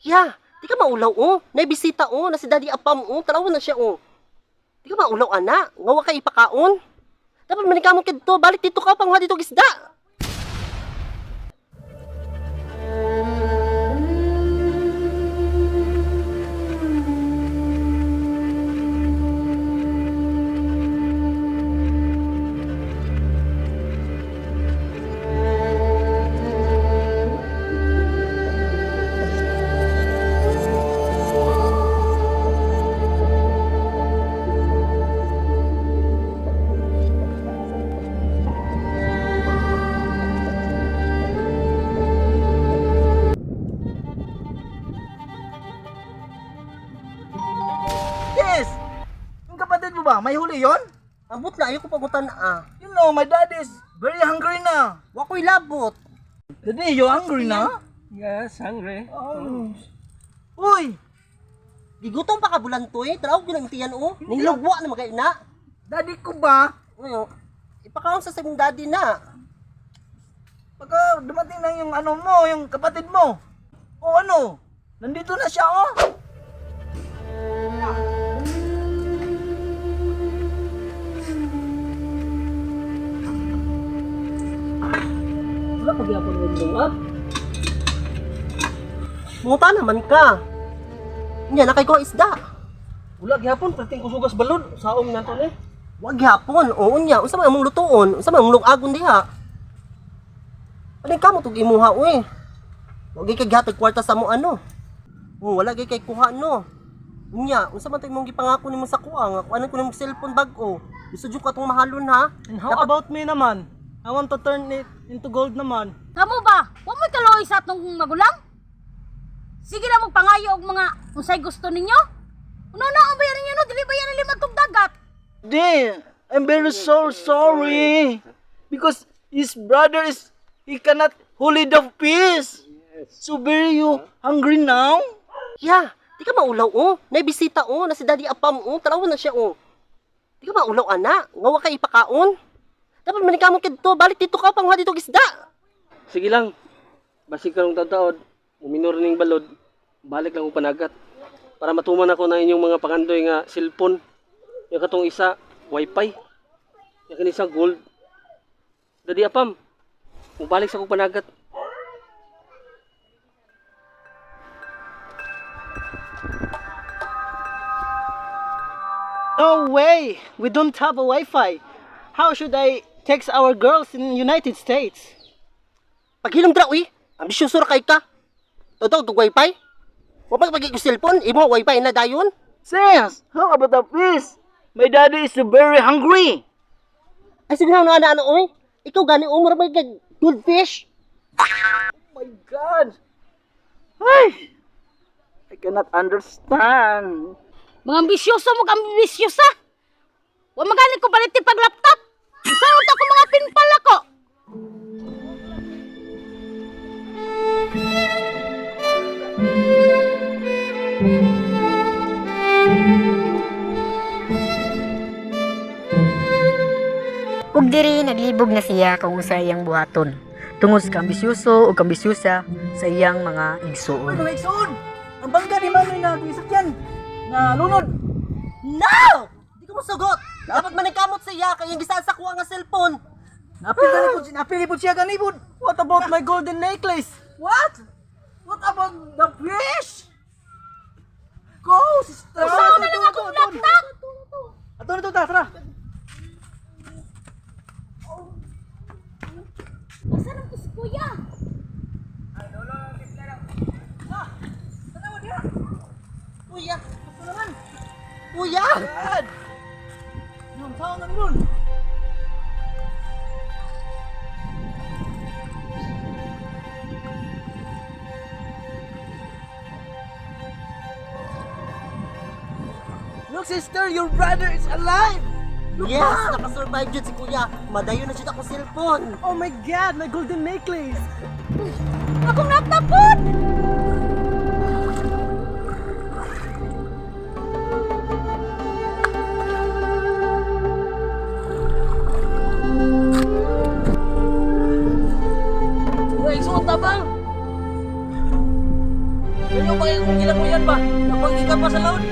Ya, di ka maulaw oh. Naibisita oh, na si Daddy Apam oh, tanawa na siya oh. Di ka maulaw ana, nga wa kay ipakaon. Dapat manikamot ka dito, balik dito ka panguha dito og isda. Yes! Yung kapatid mo ba, may huli yon? Ambot na ayo ko pagutan ah. You know, my dad is very hungry na. Wa ko'y labot. Daddy, you hungry na? Yes, hungry. Oh. Uy! Gigutom pa ka bulantoy, tanaw gyud ang tiyan oh. Nilugwa na magay na. Daddy ko ba? Uy, oh, ipakaon sa sabing daddy na. Pagka dumating na yung ano mo, yung kapatid mo. O ano? Nandito na siya, oh. Wala pa gyapon mo lungag. Muta naman ka. Nya na kay ko isda. Wala gyapon perting kusugas balod saong nato ni. Wa gyapon. Oo nya, unsa man among lutuon? Unsa man among lungagon diha? Ano ka mo tug imuha uy? Wa gyud kay gihatag kwarta sa mo ano. Oh, wala gyud kay kuha no. Unya, unsa man to imong gipangako nimo sa kuha nga kuanan ko nimong cellphone bag-o. Gusto jud ko atong mahalon ha. And how about me naman? I want to turn it into gold naman. Kamo ba? Wa mo'y kaluoy sa atong magulang? Sige lang magpangayo og mga unsay gusto ninyo. Una na ang bayaran ninyo no, dili bayaran lima tong dagat. Daddy, I'm very so sorry. Because his brother is, he cannot huli the fish. So very you hungry now? Ya, di ka maulaw oh. Naibisita oh, na si Daddy Apam oh, tanaw na siya oh. Di ka maulaw ana, nga wa kay ipakaon. Dapat manikamot ka dito, balik dito ka panguha dito og isda. Sige lang. Basig karong taod, uminor ning balod, balik lang og panagat. Para matuman ako na inyong mga pangandoy nga cellphone. Yung katong isa, wifi. Yung kini isa gold. Dadi apam. Mubalik sa kong panagat. No way! We don't have a Wi-Fi. How should I text our girls in United States? Paghilom dra uy, ambisyoso ra kay ka. Totoo tug wifi. Wa pa pag cellphone, imo wifi na dayon. Sis, how about the fish? My daddy is very hungry. Ay sige na ana ano oy. Ikaw gani umra may kag goldfish. My God! Ay! I cannot understand. Mga ambisyoso mo ambisyosa. Wa magani ko palit pag laptop. Unsa unta ko mga pinpal ako? Ug diri naglibog na siya kung usa iyang buhaton tungod sa kaambisyoso ug kaambisyosa sa iyang mga igsuon. Mga igsoon! Ang bangka ni Manoy na gisakyan na lunod. No! Di ko mosugot. Dapat manikamot siya kay ang gisaan sa kuha nga cellphone. Napil na po, napil po siya ganibod. What about my golden necklace? What? What about the fish? Go, sister! Usaon na lang akong laptop. Ato na to, tara. Asa nang to si kuya? Kuya, Kuya! God! Yung tao na nun. Look, sister, your brother is alive! Look Yes, back! nakasurvive jud si kuya. Madayon na jud ako cellphone. Oh my God, my golden necklace! Akong laptop pod. Uy, suot tabang! Ganyo ba akong gilanguyan ba? Kapag ikaw pa sa laod.